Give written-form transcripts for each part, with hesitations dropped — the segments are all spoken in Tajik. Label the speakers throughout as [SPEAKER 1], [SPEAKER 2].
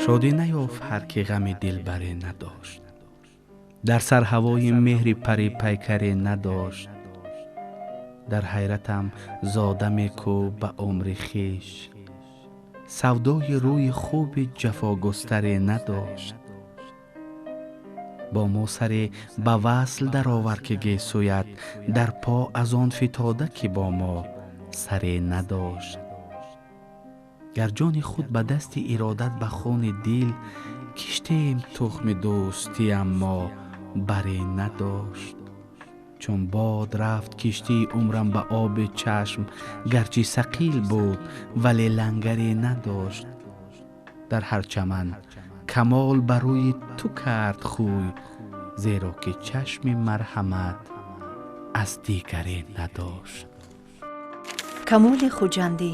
[SPEAKER 1] Шодӣ наёфт ҳар ки ғами дилбаре надошт, дар сар ҳавои меҳри пари пайкаре надошт. Дар ҳайратам зодаме ку ба умри хеш, савдои рӯи хуби ҷафогустаре надошт. Бо мо саре ба васл даровар ки гесӯяд, дар по аз он фитода ки бо мо саре надошт. Гар ҷони худ ба дасти иродат ба хуни дил, киштем тухми дӯстиам мо баре надошт. Чун бод рафт киштии умрам ба оби чашм, гарчи сақил буд, вале лангаре надошт. Дар ҳар чаман камол ба рӯи ту кард хӯй, зеро ки чашми марҳамат аз дигаре надошт.
[SPEAKER 2] Камоли Хуҷандӣ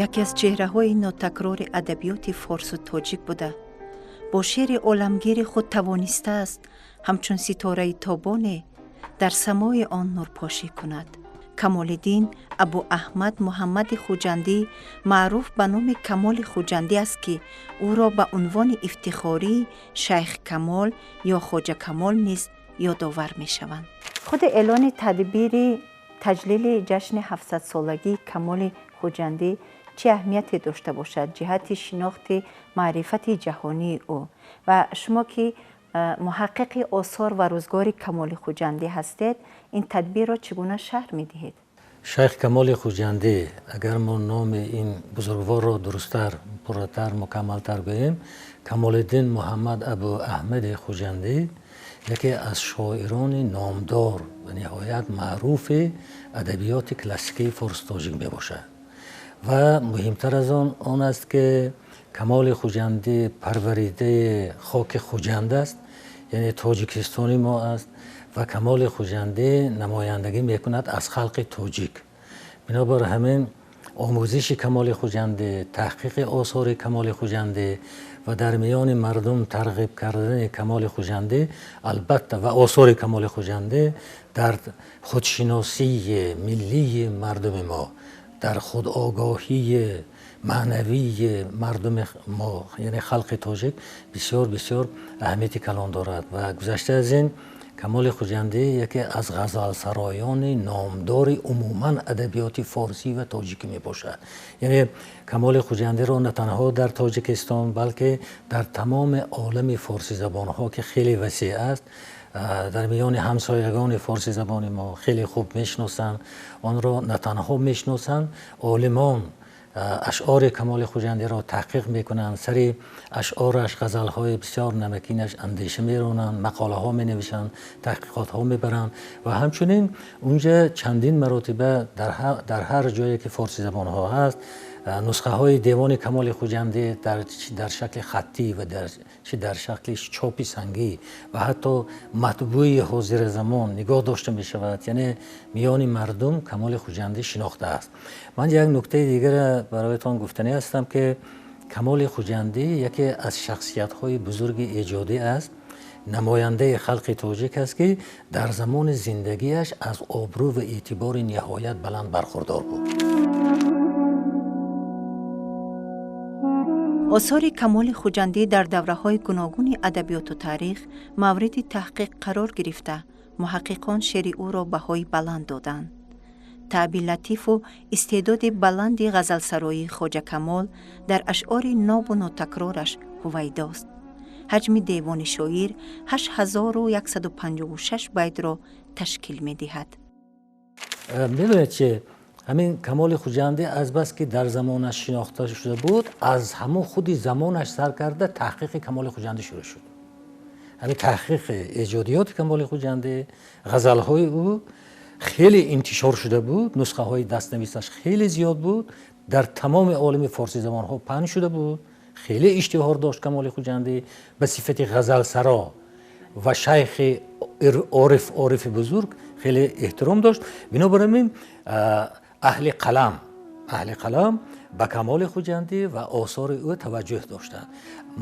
[SPEAKER 2] яке аз чеҳраҳои нотакрори адабиёти форсу тоҷик буда, бо шеъри оламгири худ тавонистааст ҳамчун ситораи тобоне дар самои он нурпошӣ кунад. Камолиддин Абу Аҳмад Муҳаммади Хуҷандӣ маъруф ба номи Камоли Хуҷандӣ аст, ки ӯро ба унвони ифтихории Шайх Камол ё Хоҷа Камол низ ёдовар мешаванд. Худи эълони тадбири таҷлили ҷашни 700-солагии Камоли Хуҷандӣ чӣ аҳамияте дошта бошад ҷиҳати шинохти маърифати ҷаҳонии ӯ? Ва шумо ки муҳаққиқи осор ва рӯзгори Камоли Хуҷандӣ ҳастед, ин тадбирро чӣ гуна шарҳ медиҳед?
[SPEAKER 3] Шайх Камоли Хуҷандӣ, агар мо номи ин бузургворро дурусттар, пурратар, мукаммалтар гӯем, Камолиддин Муҳаммад Абу Аҳмади Хуҷандӣ яке аз шоирони номдор ва ниҳоят маъруфи адабиёти классикии форс-тоҷик мебошад. Ва муҳимтар аз он он аст, ки Камоли Хуҷандӣ парваридаи хоки Хуҷанд аст, яъне тоҷикистони мо аст, ва Камоли Хуҷандӣ намояндагӣ мекунад аз халқи тоҷик. Бинобар ҳамин омӯзиши Камоли Хуҷандӣ, таҳқиқи осори Камоли Хуҷандӣ ва дар миёни мардум тарғиб кардани Камоли Хуҷандӣ албатта ва осори Камоли Хуҷандӣ дар худшиносии миллии мардуми мо, дар худогоҳии маънавии мардуми мо, яъне халқи тоҷик, бисёр бисёр аҳамияти калон дорад. Ва гузашта аз ин, Камоли Хуҷандӣ яке аз ғазалсароёни номдори умуман адабиёти форсӣ ва тоҷикӣ мебошад. Яъне Камоли Хуҷандиро на танҳо дар Тоҷикистон, балки дар тамоми олами форсизабонҳо, ки хеле васеъ аст, дар миёни ҳамсоягони форсизабони мо хеле хуб мешиносанд. Онро на танҳо мешиносанд, олимон ашъори Камоли Хуҷандиро таҳқиқ мекунанд, сари ашъораш, ғазалҳои бисёр намакинаш андеша меронанд, мақолаҳо менависанд, таҳқиқотҳо мебаранд. Ва ҳамчунин унҷа чандин маротиба дар ҳар ҷое ки форсизабонҳо ҳаст, нусхаҳои девони Камоли Хуҷандӣ дар шакли хаттӣ ва чи дар шакли чопи сангӣ ва ҳатто матбӯи ҳозиразамон нигоҳ дошта мешавад. Яъне миёни мардум Камоли Хуҷандӣ шинохта аст. Ман як нуктаи дигара бароятон гуфтанӣ ҳастам, ки Камоли Хуҷандӣ яке аз шахсиятҳои бузурги эҷодӣ аст, намояндаи халқи тоҷик аст, ки дар замони зиндагиаш аз обрӯ ва эътибори ниҳоят баланд бархурдор буд.
[SPEAKER 2] Осори Камоли Хуҷандӣ дар давраҳои гуногуни адабиёту таърих мавриди таҳқиқ қарор гирифта, муҳаққиқон шеъри ӯро баҳои баланд доданд. Таъби латифу истеъдоди баланди ғазалсароии Хоҷа Камол дар ашъори нобу нотакрораш ҳувайдост. Ҳаҷми девони шоир 8156 байтро ташкил медиҳад.
[SPEAKER 3] Медонед чи, ҳамин Камоли Хуҷандӣ азбаски дар замонаш шинохта шуда буд, аз ҳамон худи замонаш сар карда таҳқиқи Камоли Хуҷандӣ шурӯъ шуд. Ҳамин таҳқиқи эҷодиёти Камоли Хуҷандӣ, ғазалҳои ӯ хеле интишор шуда буд, нусхаҳои дастнависаш хеле зиёд буд, дар тамоми олами форсизабонҳо паҳн шуда буд, хеле иштиҳор дошт Камоли Хуҷандӣ ба сифати ғазалсаро ва шайхи ориф, орифи бузург хеле эҳтиром дошт. Бинобар ин аҳли қалам ба Камоли Хуҷандӣ ва осори ӯ таваҷҷӯҳ доштанд.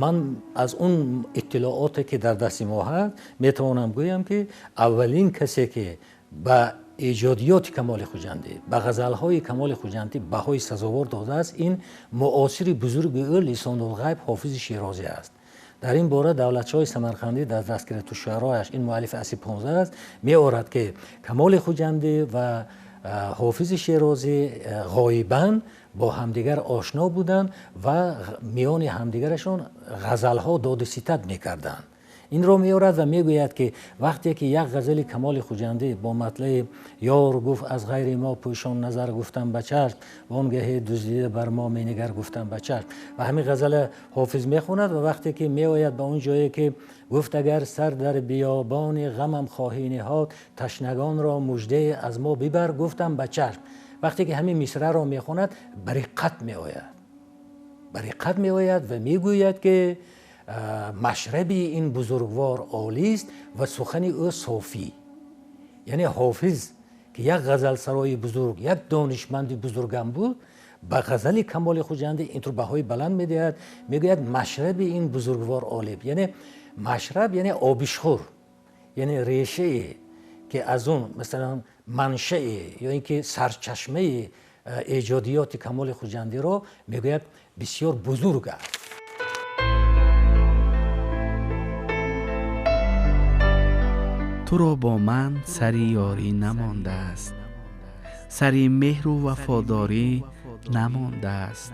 [SPEAKER 3] Ман аз он иттилооте, ки дар дасти мо ҳаст, метавонам гӯям, ки аввалин касе, ки ба Эҷодиёти Камоли Хуҷандӣ, ба ғазалҳои Камоли Хуҷандӣ баҳои сазовор додааст, ин муосири бузурги ӯ Лисонулғайб Ҳофизи Шерозӣ аст. Дар ин бора Давлатшоҳи Самарқандӣ дар Тазкиратушшуарояш, ин муаллифи асри 15 аст, меорад, ки Камоли Хуҷандӣ ва Ҳофизи Шерозӣ ғоибан бо ҳамдигар ошно буданд ва миёни ҳамдигарашон ғазалҳо доду ситад мекарданд. Инро меорад ва мегӯяд, ки вақте ки як ғазали Камоли Хуҷандӣ бо матлаи ёр гуфт аз ғайри мо пӯшон назар гуфтам ба чашм, вонгаҳе дуздида бар мо менигар гуфтам ба чашм, ва ҳамин ғазала Ҳофиз мехонад ва вақте ки меояд ба он ҷое ки гуфт агар сар дар биёбони ғамам хоҳӣ ниҳод, ташнагонро муждае аз мо бибар гуфтам ба чашм, вақте ки ҳамин мисраро мехонад ба риққат меояд, ба риққат меояд ва мегӯяд, ки машраби ин бузургвор олист ва сухани ӯ софӣ. Яъне Ҳофиз, ки як ғазалсарои бузург, як донишманди бузургам буд, ба ғазали Камоли Хуҷандӣ интур баҳои баланд медиҳад, мегӯяд машраби ин бузургвор олиб, яъне машраб яъне обишхӯр, яъне решае ки аз он масалан маншае ё ин ки сарчашмаи эҷодиёти Камоли Хуҷандиро мегӯяд бисёр бузург аст.
[SPEAKER 1] Туро бо ман сари ёрӣ намондааст, сари меҳру вафодорӣ намондааст.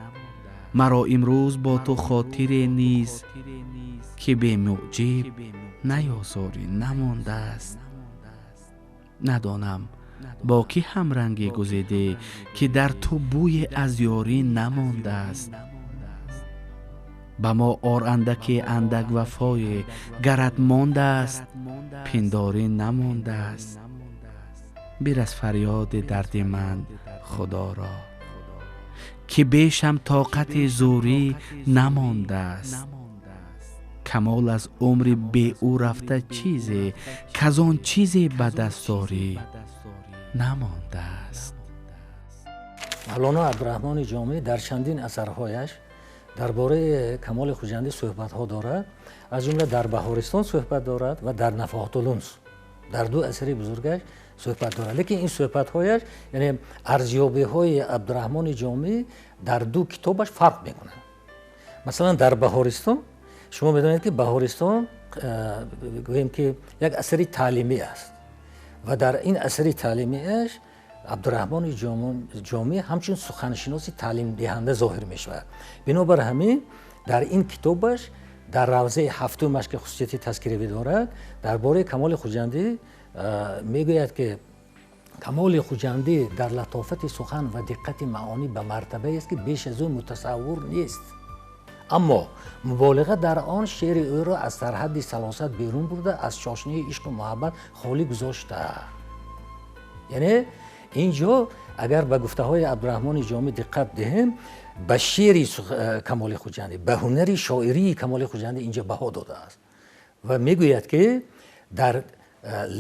[SPEAKER 1] Маро имрӯз бо ту хотире низ, ки бемуҷиб наёзорӣ намондааст. Надонам бо кӣ ҳамрангӣ гузидӣ, ки дар ту бӯе аз ёрӣ намондааст. Ба мо ор андаке андак вафое гарат мондааст, пиндорӣ намондааст. Бирас фарёди дарди ман Худоро, ки бешам тоқати зӯрӣ намондааст. Камол аз умри бе ӯ рафта чизе, казон чизе ба дастдорӣ намондааст.
[SPEAKER 3] Мавлоно Абдураҳмони Ҷомӣ дар чандин асарҳояш дар бораи Камоли Хуҷандӣ суҳбатҳо дорад, аз ҷумла дар Баҳористон суҳбат дорад ва дар Нафоҳатулунс, дар ду асари бузургаш суҳбат дорад. Лекин ин суҳбатҳояш, яъне арзёбиҳои Абдураҳмони Ҷомӣ дар ду китобаш фарқ мекунад. Масалан, дар Баҳористон шумо медонед, ки Баҳористон гӯем ки як асари таълимӣ аст ва дар ин асари таълимиаш Абдураҳмони Ҷомӣ ҳамчун суханшиноси таълимдиҳанда зоҳир мешавад. Бинобар ҳамин дар ин китобаш дар равзаи ҳафтумаш, ки хусусияти тазкиравӣ дорад, дар бораи Камоли Хуҷандӣ мегӯяд, ки Камоли Хуҷандӣ дар латофати сухан ва диққати маъонӣ ба мартабаест, ки беш аз ӯ мутасаввур нест. Аммо муболиға дар он шеъри ӯро аз сарҳадди салосат берун бурда, аз чошнии ишқу муҳаббат холӣ гузошта. Яъне ин ҷо агар ба гуфтаҳои Абдураҳмони Ҷомӣ диққат диҳем, ба шеъри Камоли Хуҷандӣ, ба ҳунари шоирии Камоли Хуҷандӣ инҷо баҳо додааст ва мегӯяд, ки дар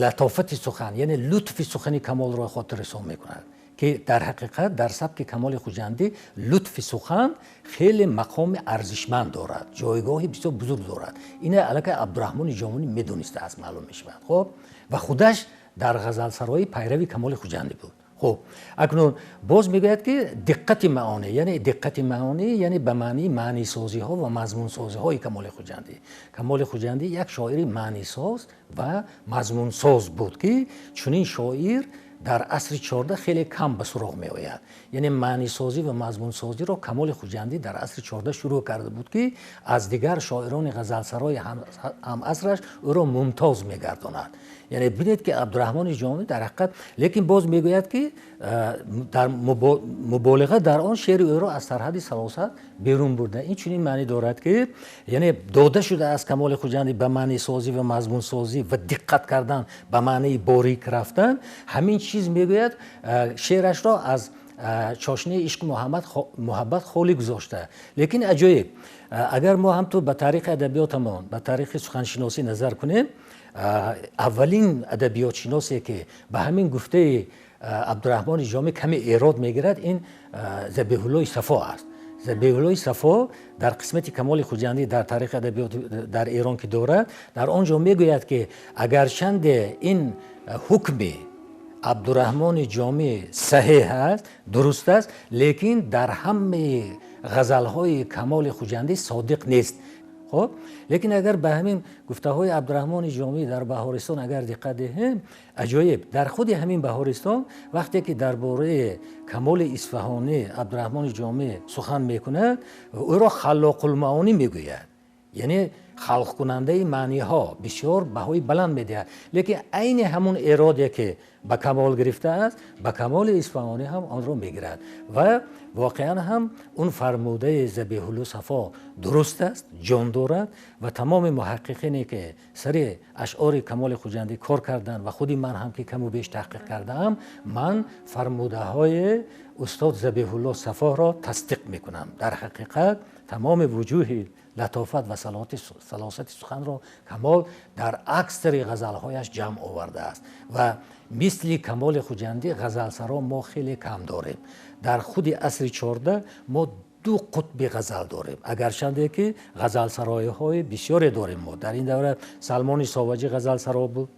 [SPEAKER 3] латофати сухан, яъне лутфи сухани Камолро хотиррасон мекунад, ки дар ҳақиқат дар сабки Камоли Хуҷандӣ лутфи сухан хеле мақоми арзишманд дорад, ҷойгоҳи бисёр бузург дорад. Ина аллакай Абдураҳмони Ҷомӣ медонистааст, маълум мешавад. Хоб, ва худаш дар ғазалсароӣ пайрави Камоли Хуҷандӣ буд. Хуб, акнун боз мегӯяд, ки диққати маъонӣ, яъне диққати маъонӣ, яъне ба маънии маънисозиҳо ва мазмунсозиҳои Камоли Хуҷандӣ. Камоли Хуҷандӣ як шоири маънисоз ва мазмунсоз буд, ки чунин шоир дар асри 14 хеле кам ба суроғ меояд. Яъне маънисозӣ ва мазмунсозиро Камоли Хуҷандӣ дар асри 14 шурӯъ карда буд, ки аз дигар шоирони ғазалсарои ҳамасраш ӯро мумтоз мегардонад. Яъне бинед, ки Абдураҳмони Ҷомӣ дар ҳақиқат, лекин боз мегӯяд, ки дар муболиға дар он шеъри ӯро аз сарҳадди салосат берун бурда. Ин чунин маънӣ дорад, ки яъне дода шуда аз Камоли Хуҷандӣ ба маънисозӣ ва мазмунсозӣ ва диққат кардан ба маънии борик рафтан, ҳамин чиз мегӯяд шеърашро аз чошнии ишқу муҳаббат холӣ гузошта. Лекин аҷоиб, агар мо ҳам ту ба таърихи адабиётамон, ба таърихи суханшиносӣ назар кунем, аввалин адабиётшиносе, ки ба ҳамин гуфтаи Абдураҳмони Ҷомӣ каме эрод мегирад, ин Забиҳуллои Сафо аст. Забиҳуллои Сафо дар қисмати Камоли Хуҷандӣ дар таърихи адабиёт дар Эрон ки дорад, дар он ҷо мегӯяд, ки агарчанде ин ҳукми Абдураҳмони Ҷомӣ саҳеҳ аст, дуруст аст, лекин дар ҳамаи ғазалҳои Камоли Хуҷандӣ содиқ нест. Хоб, лекин агар ба ҳамин гуфтаҳои Абдураҳмони Ҷомӣ дар Баҳористон агар диққат диҳем, аҷоиб, дар худи ҳамин Баҳористон вақте ки дар бораи Камоли Исфаҳонӣ Абдураҳмони Ҷомӣ сухан мекунад, ӯро халлоқулмаонӣ мегӯяд, яъне халқкунандаи маъниҳо, бисёр баҳои баланд медиҳад. Лекин айни ҳамун эроде ки ба Камол гирифтааст, ба Камоли Исфаҳонӣ ҳам онро мегирад. Ва воқеан ҳам он фармудаи Забиҳулло Сафо дуруст аст, ҷон дорад ва тамоми муҳаққиқине ки сари ашъори Камоли Хуҷандӣ кор карданд ва худи ман ҳам ки каму беш таҳқиқ кардаам, ман фармудаҳои устод Забиҳулло Сафоро тасдиқ мекунам. Дар ҳақиқат тамоми вуҷуҳи латофат ва салосати суханро Камол дар аксари ғазалҳояш ҷамъ овардааст ва мисли Камоли Хуҷандӣ ғазалсаро мо хеле кам дорем. Дар худи асри 14 мо ду қутби ғазал дорем, агарчанде ки ғазалсароиҳои бисёре дорем мо. Дар ин давра Салмони Соваҷӣ ғазалсаро буд,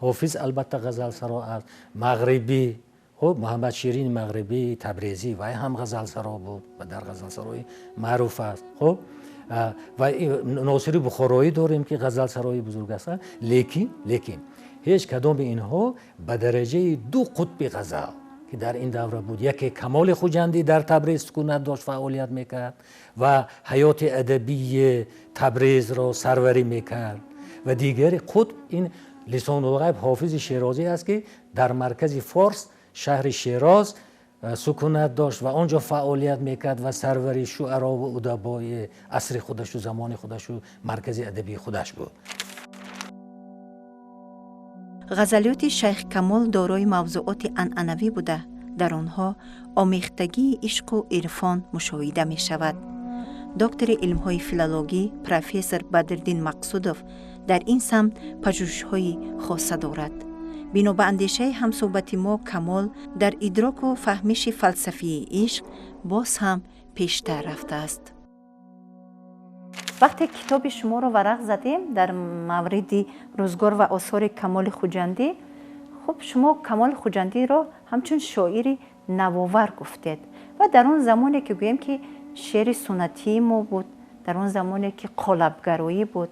[SPEAKER 3] Ҳофиз албатта ғазалсаро аст, Мағрибӣ, хуб, Муҳаммад Ширин Мағрибӣ Табрезӣ вай ҳам ғазалсаро буд ва дар ғазалсароӣ маъруф аст. Хуб, ва Носири Бухороӣ дорем ки ғазалсарои бузург ҳастанд, лекин ҳеҷ кадоми инҳо ба дараҷаи ду қутби ғазал ки дар ин давра буд, яке Камоли Хуҷандӣ дар Табрез сукунат дошт, фаъолият мекард ва ҳаёти адабии Табрезро сарварӣ мекард, ва дигари қутб ин Лисонулғайб Ҳофизи Шерозӣ аст ки дар маркази Форс, шаҳри Шероз сукунат дошт ва он ҷо фаъолият мекард ва сарвари шуаро ва удабои асри худашу замони худашу маркази адабии худаш буд.
[SPEAKER 2] Ғазалиёти Шайх Камол дорои мавзуоти анъанавӣ буда, дар онҳо омехтагии ишқу ирфон мушоҳида мешавад. Доктори илмҳои филологӣ профессор Бадриддин Мақсудов дар ин самт пажӯҳишҳои хоса дорад. Бино ба андешаи ҳамсӯҳбати мо, Камол дар идроку фаҳмиши фалсафии ишқ боз ҳам пештар рафтааст. Вақте китоби шуморо варақ задем дар мавриди рӯзгор ва осори Камоли Хуҷандӣ, хуб, шумо Камоли Хуҷандиро ҳамчун шоири навовар гуфтед ва дар он замоне ки гӯем ки шеъри суннатии мо буд, дар он замоне ки қолабгароӣ буд,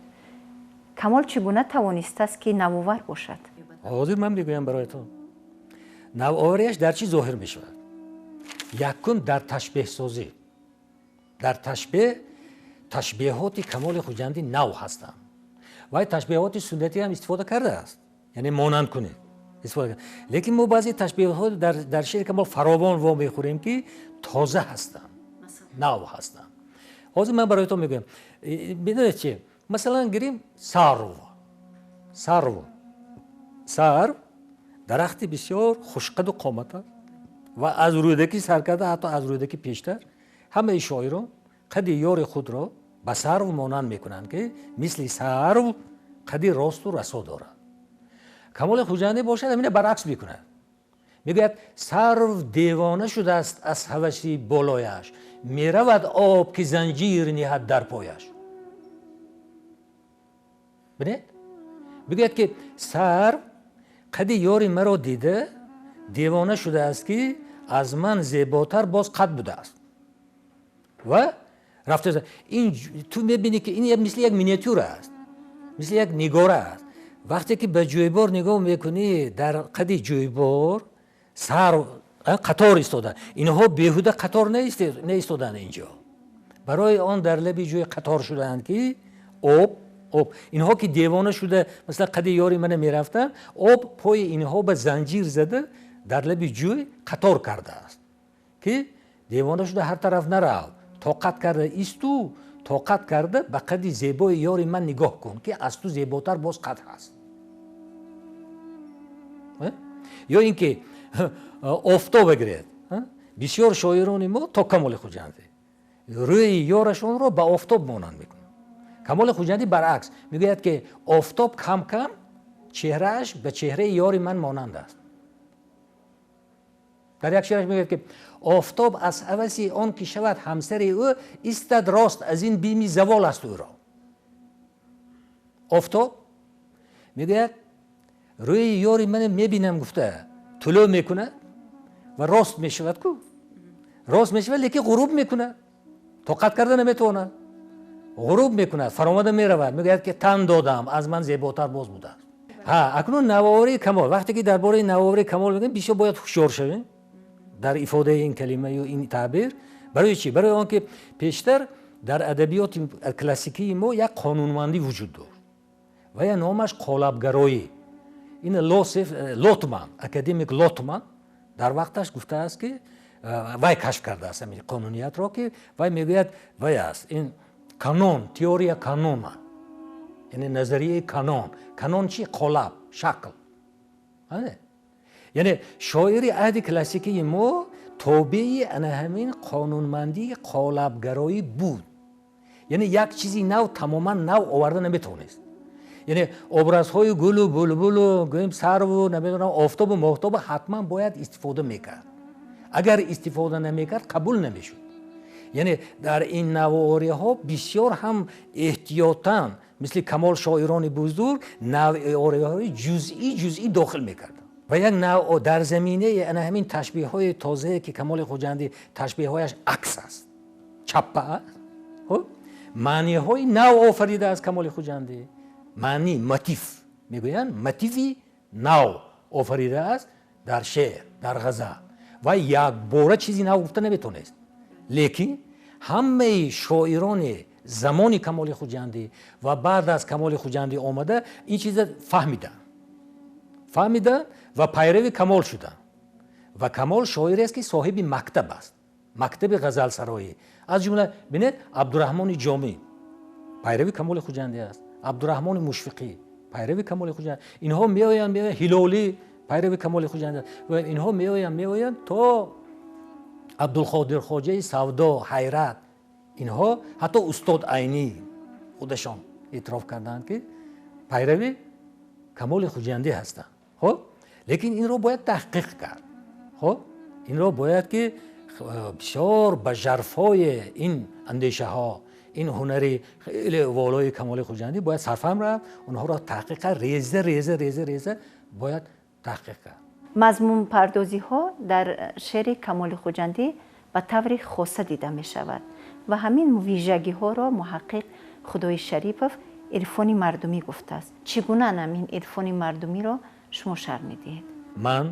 [SPEAKER 2] Камол чӣ гуна тавонистааст ки навовар бошад?
[SPEAKER 3] Ҳозир ман мегӯям бароятон. Навовариаш дар чӣ зоҳир мешавад? Якум дар ташбеҳсозӣ. Дар ташбеҳ, ташбеҳоти Камоли Хуҷандӣ нав ҳастанд. Вай ташбеҳоти суннатӣ ҳам истифода кардааст, яъне монанд кунед истифода кард. Лекин мо баъзе ташбеҳҳо дар шеъри Камол фаровон во мехӯрем ки тоза ҳастанд, нав ҳастанд. Ҳозир ман бароятон мегӯям. Медонед чи? Масалан гирем сарв. Сарв. Сарв дарахти бисёр хушқаду қомат аст ва аз рӯдакӣ сар карда ҳатто аз рӯдакӣ пештар ҳамаи шоирон қади ёри худро ба сарв монанд мекунанд ки мисли сарв қади росту расо дорад. Камоли Хуҷандӣ бошад ҳамина баръакс мекунад. Мегӯяд сарв девона шудааст аз ҳаваси болояш, меравад об ки занҷир ниҳад дар пояш. Бинед? Мегӯяд ки сарв қади ёри маро дида девона шудааст ки аз ман зеботар боз қад будааст. Ва рафта ин ту мебинӣ ки ин мисли як миниатюра аст, мисли як нигора аст. Вақте ки ба ҷӯйбор нигоҳ мекунӣ, дар қади ҷӯйбор сарв қатор истода. Инҳо беҳуда қатор наистоданд инҷо. Барои он дар лаби ҷӯй қатор шудаанд ки об, об. Инҳо ки девона шуда, масалан қади ёри мана мерафтанд, об пои инҳо ба занҷир зада дар лаби ҷӯй қатор кардааст ки девона шуда ҳар тараф нарав, тоқат карда исту, тоқат карда ба қади зебои ёри ман нигоҳ кун ки аз ту зеботар боз қад ҳаст. Ё ин ки офтоб гиред. Бисёр шоирони мо то Камоли Хуҷандӣ рӯи ёрашонро ба офтоб монанд мекунанд. Камоли Хуҷандӣ баръакс мегӯяд ки офтоб кам-кам чеҳрааш ба чеҳраи ёри ман монанд аст. Дар як шеъраш мегӯяд ки офтоб аз ҳаваси он ки шавад ҳамсари ӯ, истад рост аз ин бими завол аст ӯро. Офтоб мегӯяд рӯи ёри ман мебинам гуфта Тулӯъ мекунад ва рост мешавад ку, рост мешавад, лекин ғуруб мекунад, тоқат карда наметавонад, ғуруб мекунад, фаромада меравад, мегӯяд ки тан додам, аз ман зеботар боз будааст. Акнун навоварии Камол, вақте ки дар бораи навоварии Камол мегӯем, бисёр бояд ҳушёр шавем дар ифодаи ин калима ё ин таъбир. Барои чӣ? Барои он ки пештар дар адабиёти классикии мо як қонунмандӣ вуҷуд дошт ва я номаш қолабгароӣ. Ин Лосев, Лотман, академик Лотман дар вақташ гуфтааст ки вай кашф кардааст ҳамин қонуниятро, ки вай мегӯяд вай аст ин канон, теория канона, яъне назарияи канон. Канон чи? Қолаб, шакл. Яъне шоири аҳди классикии мо тобеи ана ҳамин қонунмандии қолабгароӣ буд. Яъне як чизи нав, тамоман нав оварда наметавонист. Яъне образҳои гулу булбулу, гӯем, сарву, намедонам, офтобу моҳтобу ҳатман бояд истифода мекард. Агар истифода намекард, қабул намешуд. Яъне дар ин навовариҳо бисёр ҳам эҳтиётан, мисли Камол шоирони бузург, навовариҳои ҷузъӣ ҷузъӣ дохил мекарданд. Ва як нав дар заминаи ана ҳамин ташбеҳҳои тозае ки Камоли Хуҷандӣ ташбеҳҳояш акс аст, чаппа аст, хуб, маъниҳои нав офаридааст Камоли Хуҷандӣ. Маъни, мотив мегӯянд, мотиви нав офаридааст дар шеър, дар ғазал. Ва якбора чизи нав гуфта наметавонист. Лекин ҳамаи шоирони замони Камоли Хуҷандӣ ва баъд аз Камоли Хуҷандӣ омада ин чиза фаҳмиданд, фаҳмиданд ва пайрави Камол шуданд. Ва Камол шоирест ки соҳиби мактаб аст, мактаби ғазалсароӣ. Аз ҷумла бинед, Абдураҳмони Ҷомӣ пайрави Камоли Хуҷандӣ аст, Абдураҳмони Мушфиқӣ пайрави Камоли Хуҷандӣ. Инҳо меоянд, меоянд, Ҳилолӣ пайрави Камоли Хуҷандӣ аст. Ва инҳо меоянд, меоянд то Абдулқодир Хоҷаи Савдо, Ҳайрат. Инҳо ҳатто устод Айнӣ худашон эътироф карданд ки пайрави Камоли Хуҷандӣ ҳастанд. Хуб, лекин инро бояд таҳқиқ кард. Хуб, инро бояд ки бисёр ба жарфҳои ин андешаҳо, ин ҳунари хеле волои Камоли Хуҷандӣ бояд сарфаҳм рафт, онҳоро таҳқиқ кард, реза реза реза реза бояд таҳқиқ кард.
[SPEAKER 2] Мазмунпардозиҳо дар шеъри Камоли Хуҷандӣ ба таври хоса дида мешавад ва ҳамин вижагиҳоро муҳаққиқ Худои Шарипов ирфони мардумӣ гуфтааст. Чӣ гуна ҳамин ирфони мардумиро шумо шарҳ медиҳед?
[SPEAKER 3] Ман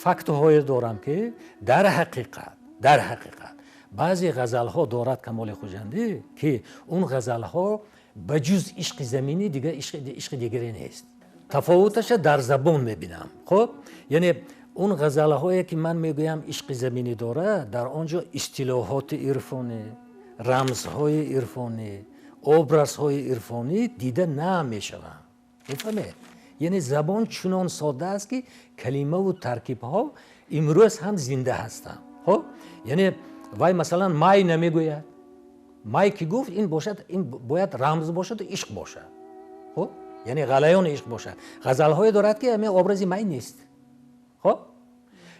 [SPEAKER 3] фактҳое дорам ки дар ҳақиқат баъзе ғазалҳо дорад Камоли Хуҷандӣ ки он ғазалҳо ба ҷуз ишқи заминӣ дигар ишқи дигаре нест. Тафовуташа дар забон мебинам. Хуб, яъне он ғазалҳое ки ман мегӯям ишқи заминӣ дорад, дар он ҷо истилоҳоти ирфонӣ, рамзҳои ирфонӣ, образҳои ирфонӣ дида намешаванд. Мефаҳмед? Яъне забон чунон сода аст ки калимаву таркибҳо имрӯз ҳам зинда ҳастанд. Хуб, яъне вай масалан май намегӯяд. Май ки гуфт, ин бошад, ин бояд рамз бошаду ишқ бошад. Хуб, яъне ғалаёни ишқ бошад. Ғазалҳое дорад ки ҳамин образи май нест. Хуб,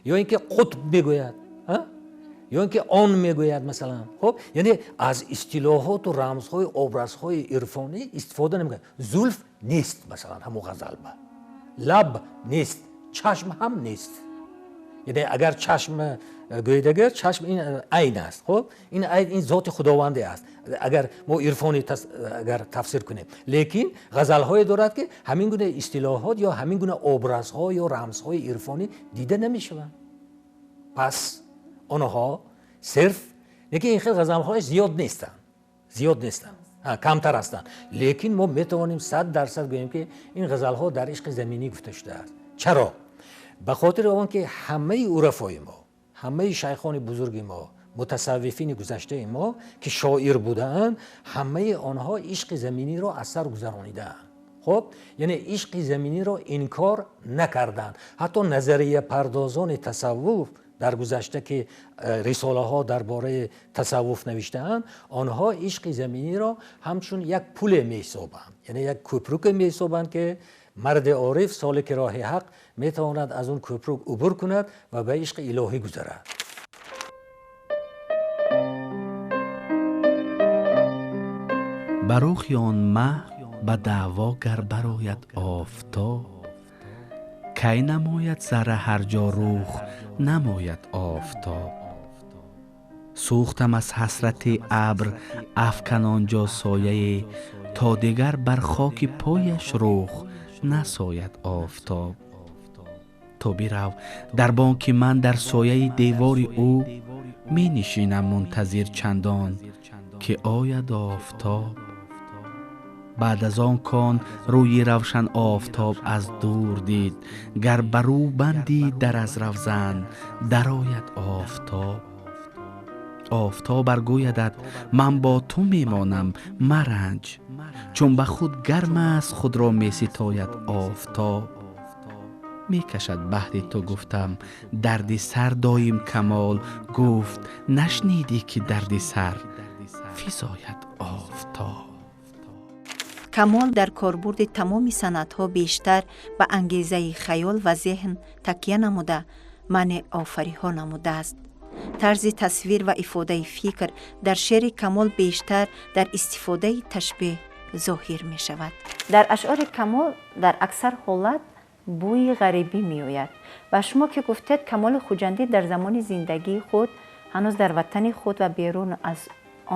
[SPEAKER 3] ё ин ки қутб мегӯяд, ё ин ки он мегӯяд масалан. Хуб, яъне аз истилоҳоту рамзҳои образҳои ирфонӣ истифода намекунад. Зулф нест масалан ҳамон ғазалба, лаб нест, чашм ҳам нест. Яъне агар чашм гӯед, агар чашм ин айн аст. Хуб, ин айн ин зоти худованде аст, агар мо ирфонӣ агар тафсир кунем. Лекин ғазалҳое дорад ки ҳамин гуна истилоҳот ё ҳамин гуна образҳо ё рамзҳои ирфонӣ дида намешаванд. Пас онҳо сирф, лекин ин хел ғазалҳояш зиёд нестанд, зиёд нестанд, камтар ҳастанд. Лекин мо метавонем 100% гӯем ки ин ғазалҳо дар ишқи заминӣ гуфта шудааст. Чаро? Ба хотири он ки ҳамаи урафои мо, ҳамаи шайхони бузурги мо, мутасаввифини гузаштаи мо ки шоир будаанд, ҳамаи онҳо ишқи заминиро аз сар гузаронидаанд. Хуб, яъне ишқи заминиро инкор накарданд. Ҳатто назарияпардозони тасаввуф дар гузашта ки рисолаҳо дар бораи тасаввуф навиштаанд, онҳо ишқи заминиро ҳамчун як пуле меҳисобанд, яъне як кӯпруке меҳисобанд ки марди ориф солики роҳи ҳақ метавонад аз он кӯпрук убур кунад ва ба ишқи илоҳӣ гузарад.
[SPEAKER 1] Ба рухи он маҳ ба даъво гар барояд офтоб, Кай намояд зарра ҳар ҷо рух намояд офтоб. Сӯхтам аз ҳасрати абр афкан он ҷо сояе, то дигар бар хоки пояш рух насояд офтоб. То бирав дар бонки ман дар сояи девори ӯ, менишинам мунтазир чандон ки ояд офтоб. Баъд аз он кон рӯи равшан офтоб аз дур дид, гар бар ӯ бандид дар аз равзан дарояд офтоб. Офтоб аргӯядат ман бо ту мемонам маранҷ, чун ба худ гарм аст худро меситояд офтоб. Мекашад баҳри ту гуфтам дарди сар доим камол, гуфт нашнидӣ ки дарди сар физояд офтоб.
[SPEAKER 2] Камол дар корбурди тамоми санъатҳо бештар ба ангезаи хаёл ва зеҳн такя намуда, маънеофариҳо намудааст. Тарзи тасвир ва ифодаи фикр дар шеъри Камол бештар дар истифодаи ташбеҳ зоҳир мешавад. Дар ашъори Камол дар аксар ҳолат бӯи ғарибӣ меояд. Ва шумо ки гуфтед, Камоли Хуҷандӣ дар замони зиндагии худ ҳанӯз дар ватани худ ва берун аз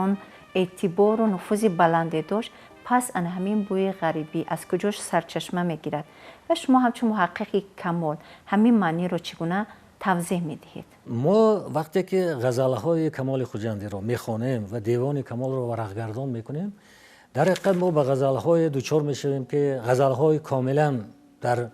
[SPEAKER 2] он эътибору нуфузи баланде дошт, пас ана ҳамин бӯи ғарибӣ аз куҷо сарчашма мегирад? Ва шумо ҳамчун муҳаққиқи Камол ҳамин маъниро чӣ гуна тавзеҳ медиҳед?
[SPEAKER 3] Мо вақте ки ғазалҳои Камоли Хуҷандиро мехонем ва девони Камолро варақгардон мекунем, дар ҳақиқат мо ба ғазалҳое дучор мешавем, ки ғазалҳои комилан дар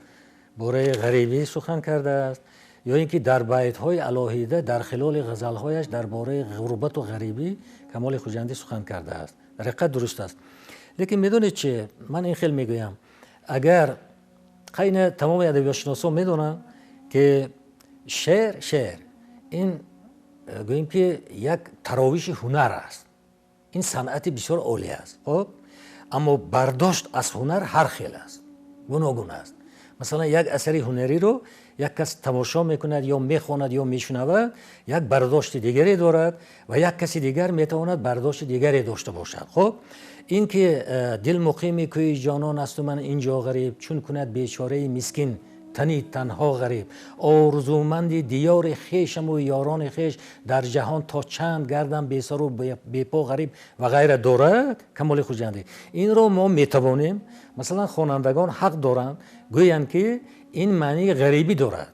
[SPEAKER 3] бораи ғарибӣ сухан кардааст, ё ин ки дар байтҳои алоҳида дар хилоли ғазалҳояш дар бораи ғурбату ғарибӣ Камоли Хуҷандӣ сухан кардааст. Дар ҳақиқат дуруст аст. Лекин медонед чи, ман ин хел мегӯям, агар қайна тамоми адабиётшиносон медонанд, ки шеър ин гӯем ки як таровиши ҳунар аст, ин санъати бисёр олӣ аст. Хоб, аммо бардошт аз ҳунар ҳар хел аст, гуногун аст. Масалан, як асари ҳунариро як кас тамошо мекунад ё мехонад ё мешунавад, як бардошти дигаре дорад ва як каси дигар метавонад бардошти дигаре дошта бошад. Хоб, ин ки дил муқими кӯи ҷонон асту ман инҷо ғариб, чун кунад бечораи мискин тани танҳо ғариб, орзуманди диёри хешаму ёрони хеш, дар ҷаҳон то чанд гардам бесару бепо ғариб ва ғайра дорад Камоли Хуҷандӣ. Инро мо метавонем, масалан, хонандагон ҳақ доранд гӯянд, ки ин маънии ғарибӣ дорад,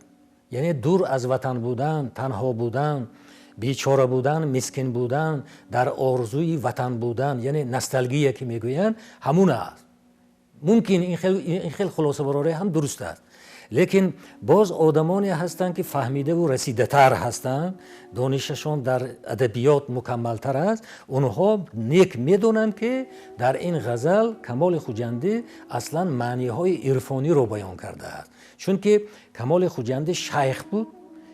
[SPEAKER 3] яъне дур аз ватан будан, танҳо будан, бечора будан, мискин будан, дар орзуи ватан будан, яъне ностальгия ки мегӯянд, ҳамун аст. Мумкин ин хел хулосабарорӣ ҳам дуруст аст. Лекин боз одамоне ҳастанд, ки фаҳмидаву расидатар ҳастанд, донишашон дар адабиёт мукаммалтар аст. Онҳо нек медонанд, ки дар ин ғазал Камоли Хуҷандӣ аслан маъниҳои ирфониро баён кардааст, чунки Камоли Хуҷандӣ шайх буд,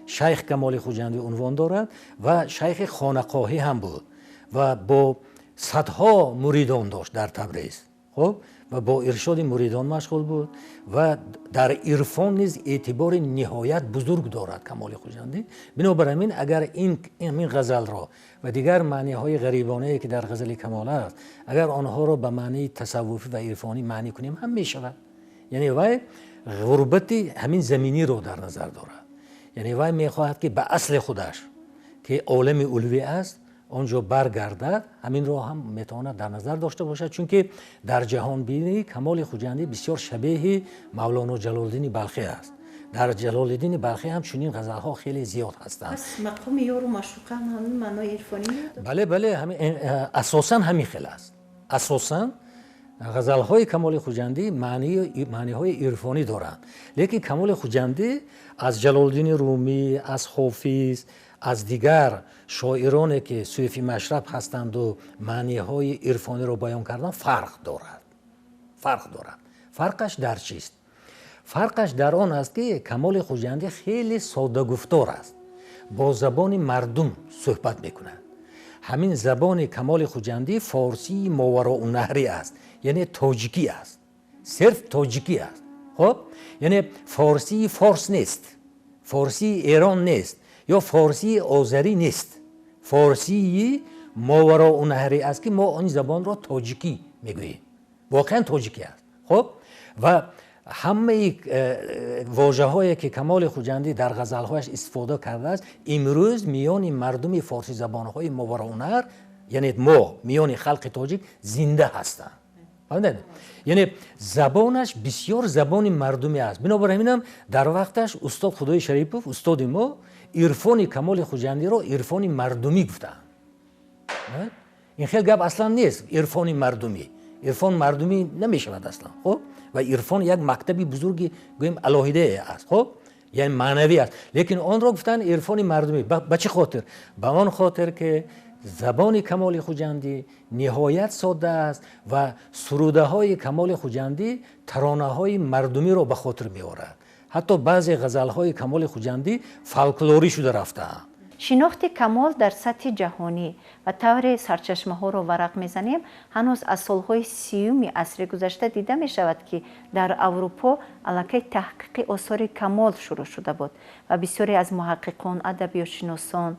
[SPEAKER 3] шайх Камоли Хуҷандӣ унвон дорад ва шайхи хонақоҳӣ ҳам буд ва бо садҳо муридон дошт дар Табриз. Хоб, ва бо иршоди муридон машғул буд ва дар ирфон низ эътибори ниҳоят бузург дорад Камоли Хуҷандӣ. Бинобар ҳамин, агар ин ғазалро ва дигар маъниҳои ғарибонае, ки дар ғазали Камол аст, агар онҳоро ба маънии тасаввуфӣ ва ирфонӣ маънӣ кунем, ҳам мешавад. Яъне вай ғурбати ҳамин заминиро дар назар дорад. Яъне вай мехоҳад, ки ба асли худаш, ки олами улвӣ аст, он ҷо баргардад. Ҳаминро ҳам метавонад дар назар дошта бошад, чунки дар ҷаҳонбинӣ Камоли Хуҷандӣ бисёр шабеҳи Мавлоно Ҷалолиддини Балхӣ аст. Дар Ҷалолиддини Балхӣ ҳам чунин ғазалҳо хеле зиёд ҳастанд.
[SPEAKER 2] Пас мақоми ёру маъшуқа ҳам ҳамин маънои ирфонӣ медорад?
[SPEAKER 3] Бале, бале, асосан ҳамин хел аст. Асосан ғазалҳои Камоли Хуҷандӣ маъниҳои ирфонӣ доранд, лекин Камоли Хуҷандӣ аз Ҷалолиддини Румӣ, аз Ҳофиз, аз дигар шоироне, ки суфи машраб ҳастанду маъниҳои ирфониро баён кардан, фарқ дорад. Фарқ дорад. Фарқаш дар чист? Фарқаш дар он аст, ки Камоли Хуҷандӣ хеле соддагуфтор аст, бо забони мардум суҳбат мекунад. Ҳамин забони Камоли Хуҷандӣ форсии мовароуннаҳрӣ аст, яъне тоҷикӣ аст, сирф тоҷикӣ аст. Хоб, яъне форсии форс нест, форсии Эрон нест ё форсии озарӣ нест, форсии мовароуннаҳрӣ аст, ки мо он забонро тоҷикӣ мегӯем. Воқеан тоҷикӣ аст. Хоб, ва Ҳамаи вожаҳое ки Камоли Хуҷандӣ дар ғазалҳояш истифода кардааст, имрӯз миёни мардуми форсизабонҳои мовароуннаҳр, яъне мо миёни халқи тоҷик зинда ҳастанд. Фаҳмидед? Яъне забонаш бисёр забони мардумӣ аст. Бинобар ҳаминам дар вақташ устод Худои Шарипов, устоди мо, ирфони Камоли Хуҷандиро ирфони мардумӣ гуфтаанд. Ин хел гап аслан нест, ирфони мардумӣ. Ирфон мардумӣ намешавад аслан. Хуб, ва ирфон як мактаби бузурги гӯем алоҳидае аст, хуб, яъне маънавӣ аст, лекин онро гуфтанд ирфони мардумӣ. Ба чӣ хотир? Ба он хотир ки забони Камоли Хуҷандӣ ниҳоят содда аст ва сурудаҳои Камоли Хуҷандӣ таронаҳои мардумиро ба хотир меорад. Ҳатто баъзе ғазалҳои Камоли Хуҷандӣ фолклорӣ шуда рафтаанд.
[SPEAKER 2] Шинохти Камол дар сатҳи ҷаҳонӣ ва тавре сарчашмаҳоро варақ мезанем, ҳанӯз аз солҳои 30-уми асри гузашта дида мешавад, ки дар Аврупо аллакай таҳқиқи осори Камол шурӯъ шуда буд ва бисёре аз муҳаққиқон, адабиётшиносон,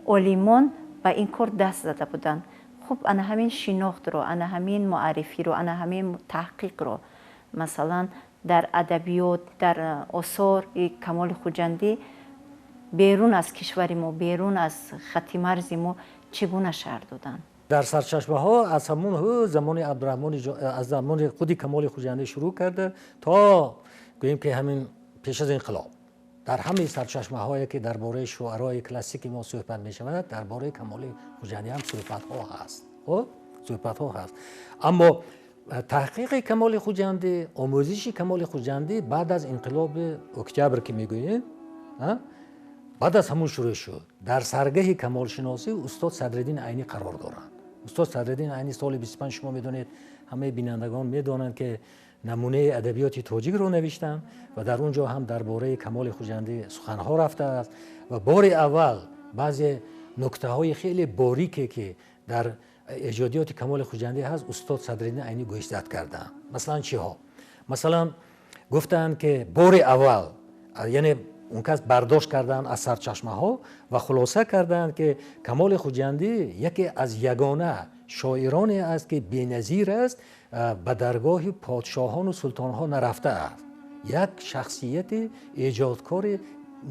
[SPEAKER 2] олимон ба ин кор даст зада буданд. Хуб, ана ҳамин шинохтро, ана ҳамин муаррифиро, ана ҳамин таҳқиқро, масалан, дар адабиёт, дар осори Камоли Хуҷандӣ берун аз кишвари мо, берун аз хати марзи мо чӣ гуна шарҳ доданд?
[SPEAKER 3] Дар сарчашмаҳо аз ҳамон замони Абдураҳмони, аз замони худи Камоли Хуҷандӣ шурӯъ карда то гӯем ки ҳамин пеш аз инқилоб, дар ҳамаи сарчашмаҳое ки дар бораи шуарои классики мо суҳбат мешавад, дар бораи Камоли Хуҷандӣ ҳам суҳбатҳо ҳаст. Хуб, суҳбатҳо ҳаст. Аммо таҳқиқи Камоли Хуҷандӣ, омӯзиши Камоли Хуҷандӣ баъд аз инқилоби октябр ки мегӯем, баъд аз ҳамун шурӯъ шуд. Дар саргаҳи камолшиносӣ устод Садриддин Айнӣ қарор доранд. Устод Садриддин Айнӣ соли 25, шумо медонед, ҳамаи бинандагон медонанд ки намунаи адабиёти тоҷикро навиштанд ва дар он ҷо ҳам дар бораи Камоли Хуҷандӣ суханҳо рафтааст ва бори аввал баъзе нуктаҳои хеле борике ки дар эҷодиёти Камоли Хуҷандӣ ҳаст, устод Садриддин Айнӣ гӯшзад карданд. Масалан чиҳо? Масалан гуфтанд ки бори аввал, яъне он кас бардошт карданд аз сарчашмаҳо ва хулоса карданд ки Камоли Хуҷандӣ яке аз ягона шоироне аст ки беназир аст, ба даргоҳи подшоҳону султонҳо нарафтааст, як шахсияти эҷодкори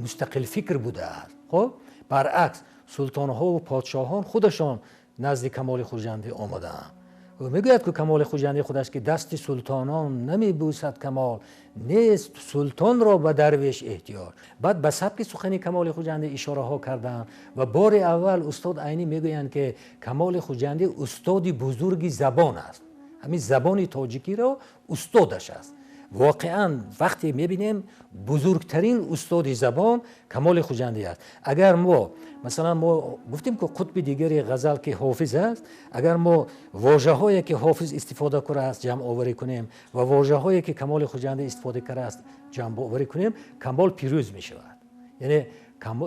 [SPEAKER 3] мустақилфикр будааст. Хуб, баръакс султонҳову подшоҳон худашон назди Камоли Хуҷандӣ омадаанд. Мегӯяд ки Камоли Хуҷандӣ худаш ки дасти султонон намебӯсад Камол, нест султонро ба дарвеш эҳтиёҷ. Баъд ба сабки сухани Камоли Хуҷандӣ ишораҳо карданд ва бори аввал устод Айнӣ мегӯянд ки Камоли Хуҷандӣ устоди бузурги забон аст. Ҳамин забони тоҷикиро устодаш аст. Воқеан вақте мебинем бузургтарин устоди забон Камоли Хуҷандӣ аст. Агар мо масалан мо гуфтем ки қутби дигари ғазал ки Ҳофиз аст, агар мо вожаҳое ки Ҳофиз истифода кардааст ҷамъоварӣ кунем ва вожаҳое ки Камоли Хуҷандӣ истифода кардааст ҷамъоварӣ кунем, Камол пирӯз мешавад. Яъне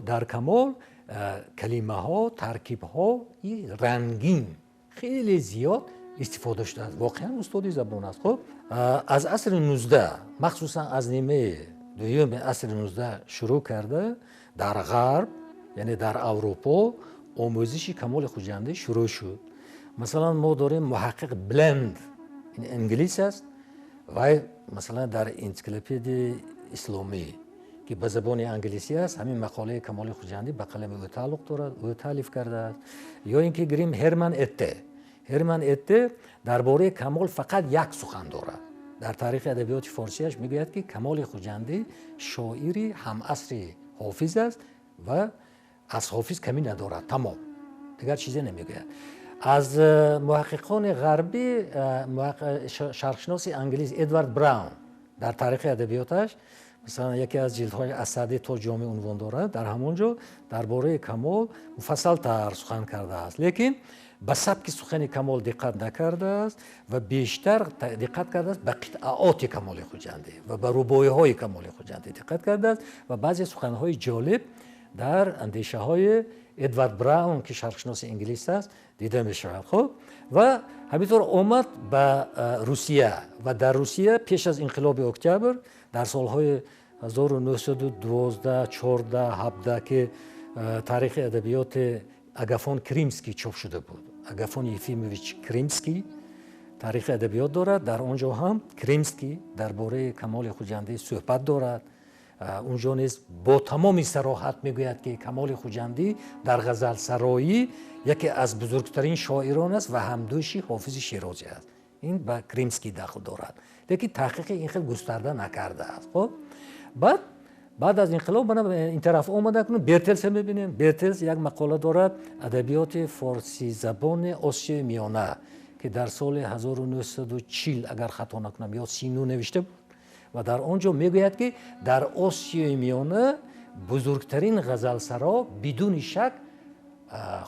[SPEAKER 3] дар Камол калимаҳо, таркибҳои рангин хеле зиёд истифода шудааст. Воқеан устоди забон аст. Хуб, аз асри 19, махсусан аз нимаи дуюми асри 19 шурӯъ карда дар ғарб, яъне дар Аврупо омӯзиши Камоли Хуҷандӣ шурӯъ шуд. Масалан мо дорем муҳаққиқ Бленд, ин англис аст, вай масалан дар энсиклопедияи исломӣ ки ба забони англисӣ аст, ҳамин мақолаи Камоли Хуҷандӣ ба қалами ӯ тааллуқ дорад, ӯ таълиф кардааст. Ё ин ки гирем Ҳерман Этте. Ҳерман Этте дар бораи Камол фақат як сухан дорад. Дар таърихи адабиёти форсияш мегӯяд ки Камоли Хуҷандӣ шоири ҳамасри Ҳофиз аст ва аз Ҳофиз камӣ надорад, тамом, дигар чизе намегӯяд. Аз муҳаққиқони ғарбӣ шарқшиноси англис Эдвард Браун дар таърихи адабиёташ, масалан яке аз ҷилдҳои аз Саъдӣ то Ҷомӣ унвон дорад, дар ҳамон ҷо дар бораи Камол муфассалтар сухан кардааст, лекин ба сабки сухани Камол диққат накардааст ва бештар диққат кардааст ба қитъаоти Камоли Хуҷандӣ ва ба рубоиҳои Камоли Хуҷандӣ диққат кардааст ва баъзе суханҳои ҷолиб дар андешаҳои Эдвард Браун ки шарқшиноси инглис аст дида мешавад. Хуб, ва ҳаминтавр омад ба Русия ва дар Русия пеш аз инқилоби октябр дар солҳои 1912, 14, 17 ки таърихи адабиёти Агафон Кримский чоп шуда буд. Агафон Ефимович Кримский Таърихи адабиёт дорад, дар он ҷо ҳам Кримский дар бораи Камоли Хуҷандӣ суҳбат дорад. Унҷо низ бо тамоми сароҳат мегӯяд, ки Камоли Хуҷандӣ дар ғазалсароӣ яке аз бузургтарин шоирон аст ва ҳамдӯши Ҳофизи Шерозӣ аст. Ин ба Кримский дахл дорад, лекин таҳқиқи ин хел густарда накардааст. Хоб, баъд аз инқилоб мана ин тараф омада, кунем Бертелса мебинем. Бертелс як мақола дорад «Адабиёти форсизабони Осиёи Миёна», ки дар соли 1940, агар хато накунам, ё 39 навишта буд ва дар он ҷо мегӯяд, ки дар Осиёи Миёна бузургтарин ғазалсаро бидуни шак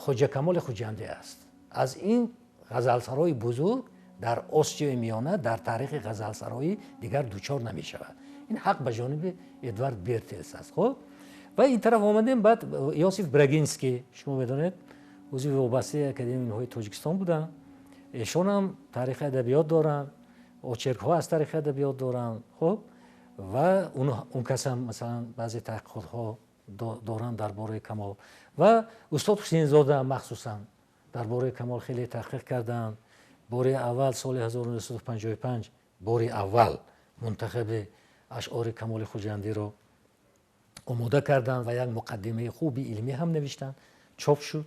[SPEAKER 3] Хоҷа Камоли Хуҷандӣ аст. Аз ин ғазалсарои бузург дар Осиёи Миёна дар таърихи ғазалсароӣ дигар дучор намешавад. Ин ҳақ ба ҷониби Эдвард Бертелс аст. Хоб, ва ин тараф омадем, баъд Иосиф Брагинский, шумо медонед, узви вобастаи Академияи илмҳои Тоҷикистон буданд. Эшонам таърихи адабиёт доранд, очеркҳо аз таърихи адабиёт доранд. Хуб, ва он касам, масалан, баъзе таҳқиқотҳо доранд дар бораи Камол. Ва устод Ҳусейнзода махсусан дар бораи Камол хеле таҳқиқ карданд. Бори аввал соли 1955 бори аввал мунтахаби ашъори Камоли Хуҷандиро омода карданд ва як муқаддимаи хуби илмӣ ҳам навиштанд, чоп шуд.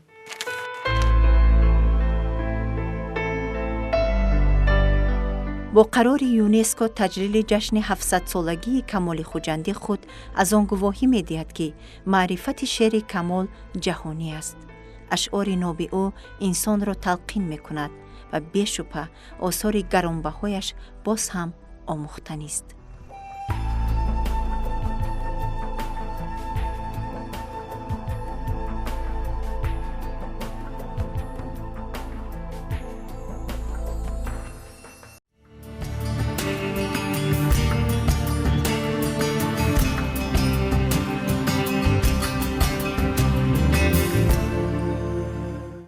[SPEAKER 2] Бо қарори ЮНЕСКО таҷлили ҷашни 700-солагии Камоли Хуҷандӣ худ аз он гувоҳӣ медиҳад, ки маърифати шеъри Камол ҷаҳонӣ аст. Ашъори ноби ӯ инсонро талқин мекунад ва бешубҳа осори гаронбаҳояш боз ҳам омӯхтанист.